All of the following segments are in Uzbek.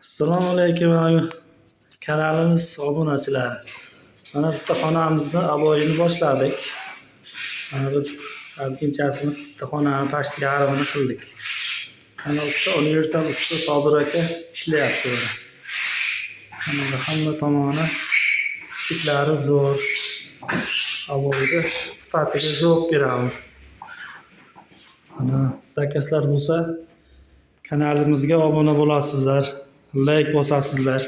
Assalomu alaykum kanalimiz obunachilari. Mana bitta xonamizni oboyini boshladik. Mana bir ozginchasini bitta xonani pastki yarmini qildik. Mana usta, universal usta Sobir aka ishlayapti mana. Mana hamma tomoni stiklari zo'r. Oboyni sifatiga javob beramiz. Mana zakazlar bo'lsa kanalimizga obuna bo'lasizlar, layk bosasizlar.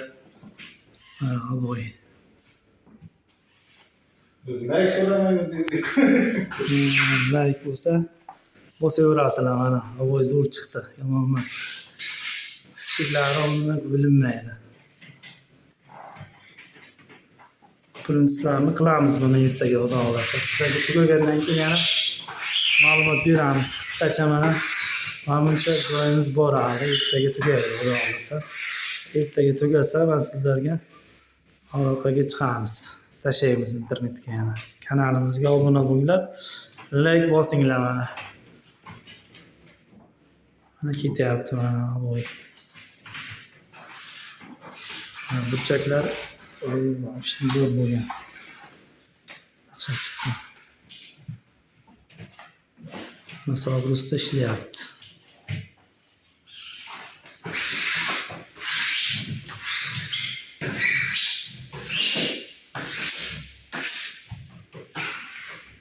Mana oboy. Biz layk so'ramaymiz dedik. Layk bo'lsa bosaverasizlar mana. Oboy zo'r chiqdi, yomon emas. Stiklari umuman bilinmaydi. Printslarni qilamiz buni ertaga xudo xohlasa. Sizlarga tugagandan keyin yana ma'lumot beramiz. Qisqacha mana buncha joyimiz bor hali, ertaga tugaydi xudo xohlasa. Ertaga tugasa man sizlarga aloqaga chiqamiz. Tashlaymiz internetga yana. Kanalimizga obuna bo'linglar, layk bosinglar mana. Mana ketyapti mana oboy. Mana burchaklar zo'r bo'lgan. Yaxshi chiqdi. Mana Sobir usta ishlayapti.